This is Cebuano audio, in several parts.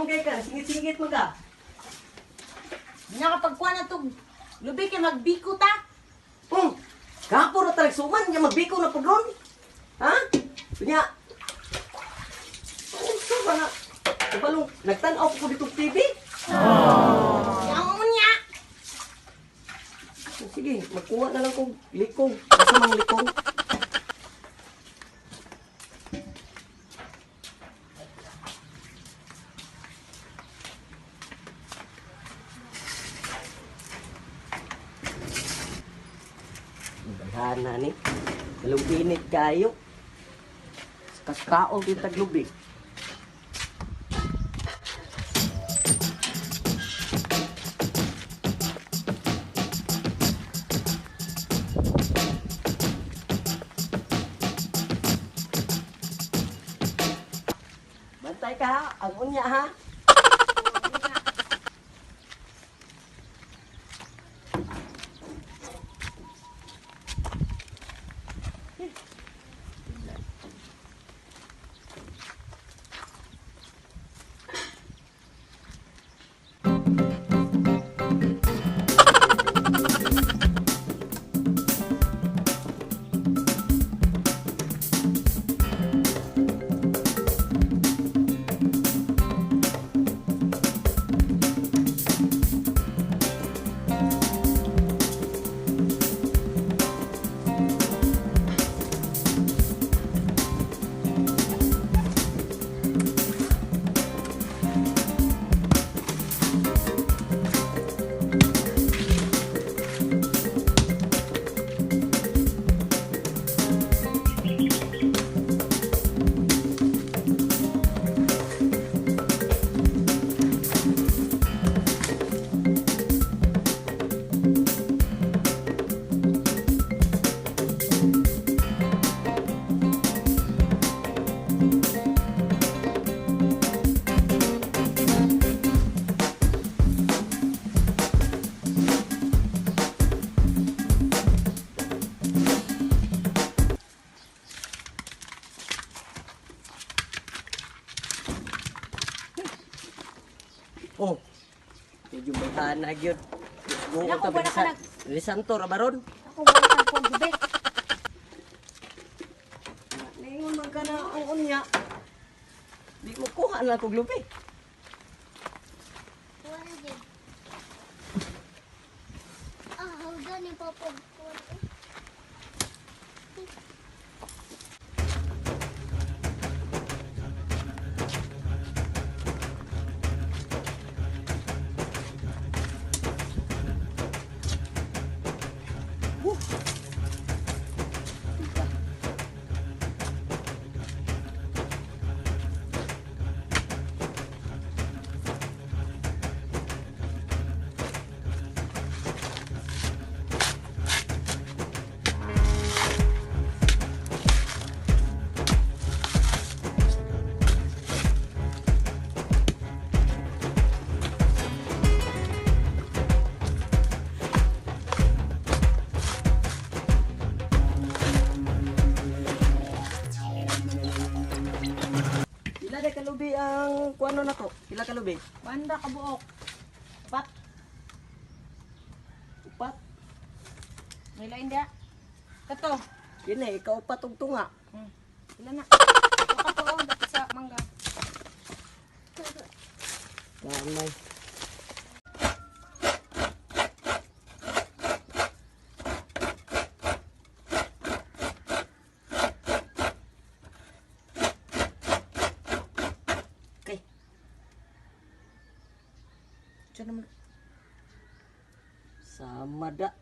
Asa man kay ka? Singit-singit man ka. Nakapagkuha na to. Lubi kay magbiko ta. Kapo na talag suman nya magbiko na pud ron. Ha? Nya. Unsa ba na? Kabalong nagtan-aw ko dito TV. Yang unya. Sige, magkuha na lang kog likong. Asa mang likong? Bayhana ni. Walong init kayo. Kaskaong kita taglubi. Bantay ka ha. Ang unya ha. Oh. Medyo bayhana gyud. Go Naku, ta wala ka sa Lisanto ra baron. Ako wala kang kuha lubi. Ningon man ka na ang unya. Di mo kuha na kog lubi. Kuha na din. Ah, hawda ni Papa. Kuha na. Pila na kalubi ang kuano nako? Pila kalubi? Banda ka buok. Upat. Upat. May lain dia. Kato. Kini ikaw upat og tunga. Ila na. Baka to oh, dapat sa mangga. Gamay. Okay. Diyan naman. Sama da.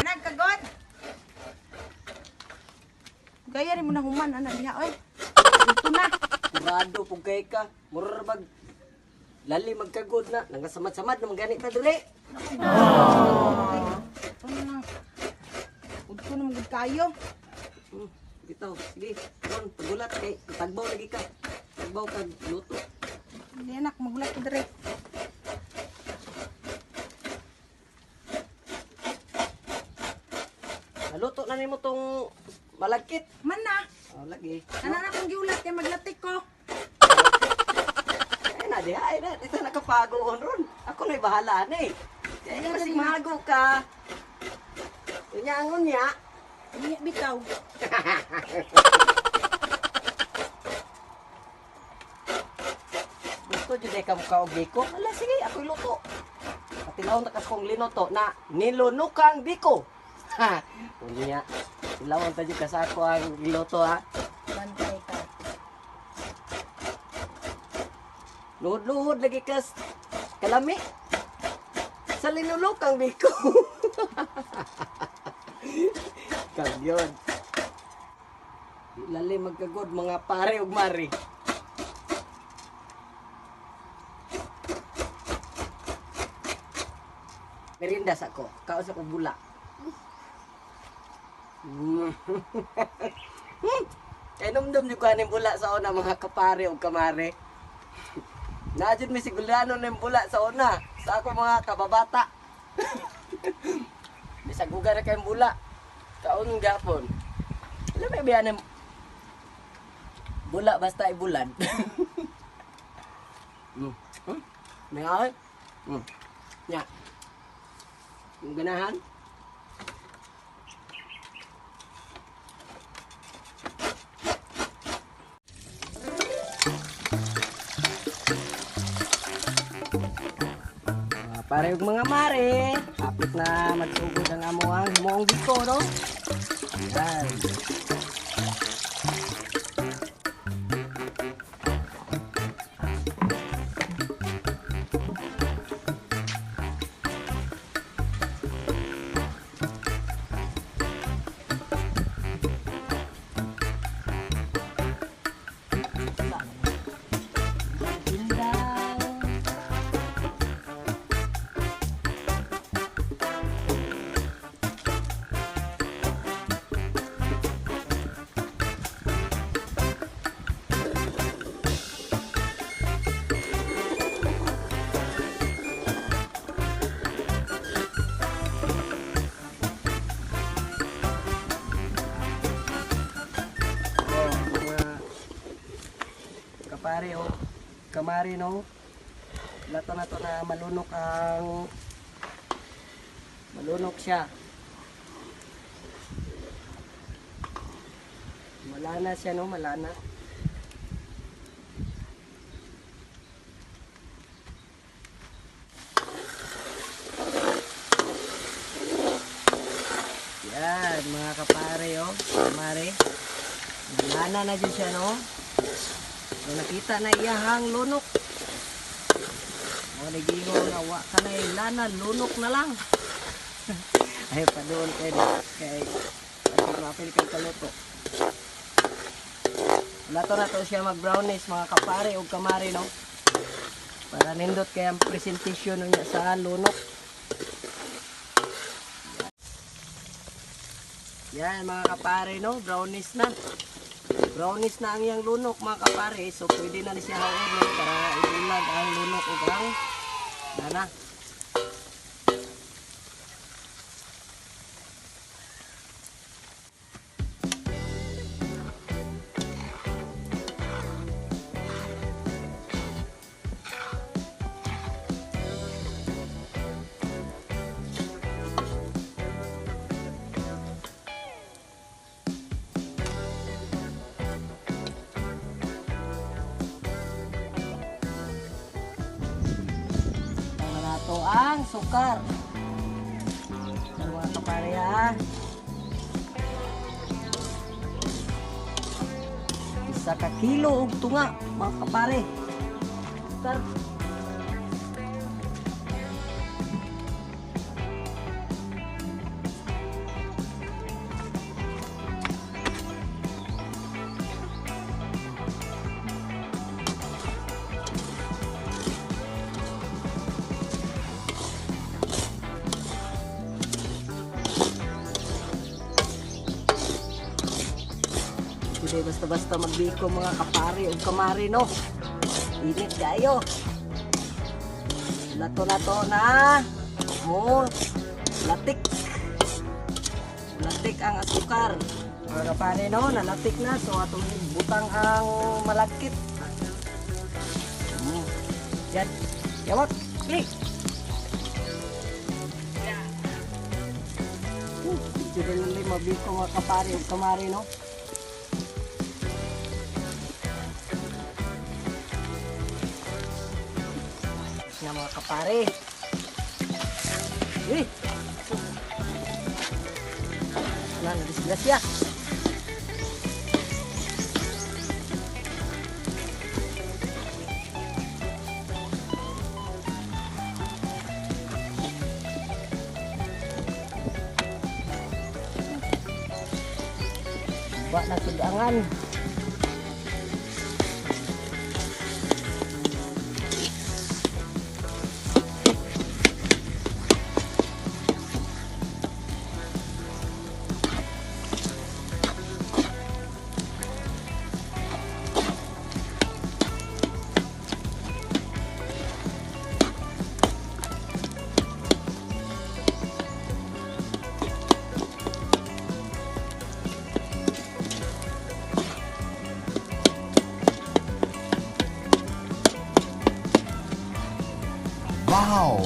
Nagkagod. Gaya rin mo na human ana diha oy. Ito na. Kurado pug kay ka. Murag bag lali magkagod na. Nangasamad-samad na magani ta dili. Ito na. Udto na magud kayo. Bitaw, sige. Ron, pagulat kay tagbaw lagi ka. Tagbaw kag luto. Hindi anak, magulat ko dire. Naluto na nimo tong malagkit. Man na. Oh, lagi. Ana na kong giulat kay maglatik ko. Ay na diha, ay na dito nakapagoon ron. Ako na'y bahala na eh. Kaya kasi mahago ka. Unya ang unya. Unya bitaw. Gusto jud ay ka og biko. Ala sige, ako'y luto. Patilaw na kas kong linuto na nilunukang biko. Ha. Unya. Tilawan ta jud ka sa ako ang giluto ha. Bantay ka. Luhod-luhod lagi kas kalami. Sa linulukang biko. Kagyon. Lali magkagod mga pare ug mare. Merinda sa ko. Kaon sa ko bula. Mm. Kay numdum jud ko aning bula sa una mga kapare ug kamare. Naa jud mi sigurado ng bula sa una sa ako mga kababata. Bisag uga ra kayong bula. Kaon gapon. Alam mo ba ng bula basta ibulan. Mm. May away? Mm. Nya. Yung ganahan? Mga pare ug mga mare, hapit na magsugod ang amuang himuong biko, no? Ayan. Pindang. Oh, mga kapare oh, kamari no. Lato na to na malunok ang malunok siya. Wala na siya no, wala na. Yan, mga kapare oh, kamare. Wala na dyan siya no. So, nakita na iyahang lunok. O, nagingo nga, wa ka na lana, lunok na lang. Ay, pa doon kay, kay, kay, mapil kay kaluto. Lato na to siya mag-brownies, mga kapare o kamare, no? Para nindot kay ang presentation niya sa lunok. Yan, mga kapare, no? Brownies na. Brownies na ang iyang lunok mga kapare. So pwede na ni siya haon no, para ibulag ang lunok ug ang nana. Tama na to ang sukar. So, mga kapare ha. Isa ka kilo og tunga mga kapare. Sukar. Hindi basta-basta magbiko mga kapare o kamare no. Init kayo. Lato-lato na. Mo latik. Latik ang asukar. Mga kapare, no, nalatik na. So atong butang ang malagkit. Yan. Yawak. Klik. Medyo rin lang mabiko, mga kapare ug kamare, no? Nga, mga kapare. Eh! Wala na disgrasya. Ba na sudangan. Wow!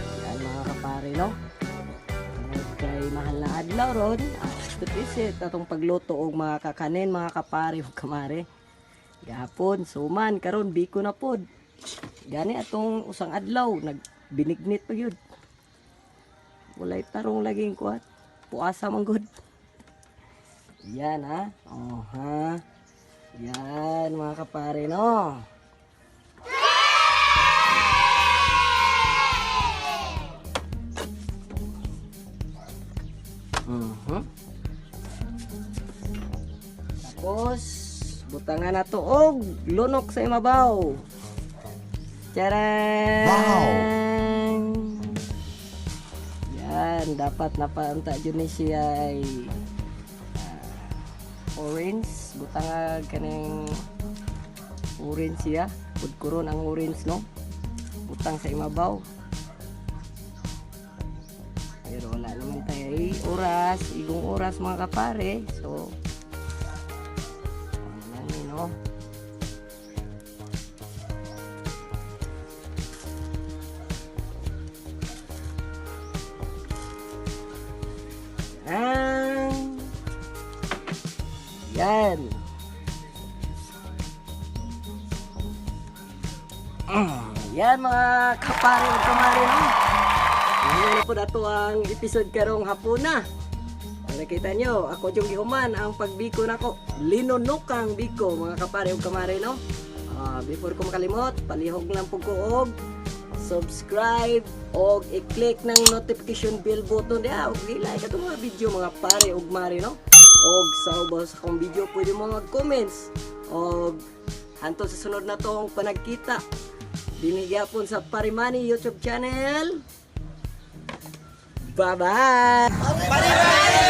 Yan, mga kapare, no? Tungod kay mahal na adlaw ron, ah, atong pagluto og mga kakanin, mga kapare ug kamare. Gahapon, suman, karon biko na pod. Gani atong usang adlaw, nagbinignit pa yun. Walay tarong laging kuat. Puasa man gud. Yan ha. Oh ha. Yan, mga kapare, no. Tapos, butangan na to og lunok sa imabaw. Charan! Wow! Yan, dapat napaunta dyan ni siya ay orange. Butangag kaning orange siya. Pudkuron ang orange, no? Butang sa imabaw. Pero wala naman tayo ay oras, igong oras, mga kapare. So, ano lang yun, no? Yan. Yan. Yan, mga kapare ug kamare, no. Ngayon na po nato ang episode karong hapuna. Ang nakita nyo, ako yung gihuman ang pagbiko nako. Linunokang biko, mga kapare ug kamare, no. Ah, before ko makalimot, palihog lang po ko og subscribe og i-click ng notification bell button diha og i-like atong mga video, mga pare ug mare, no. Og sa ubos akong video pwede mo mag-comments og hantod sa sunod na tong panagkita dinhi gyapon sa Parimani YouTube channel. Bye-bye.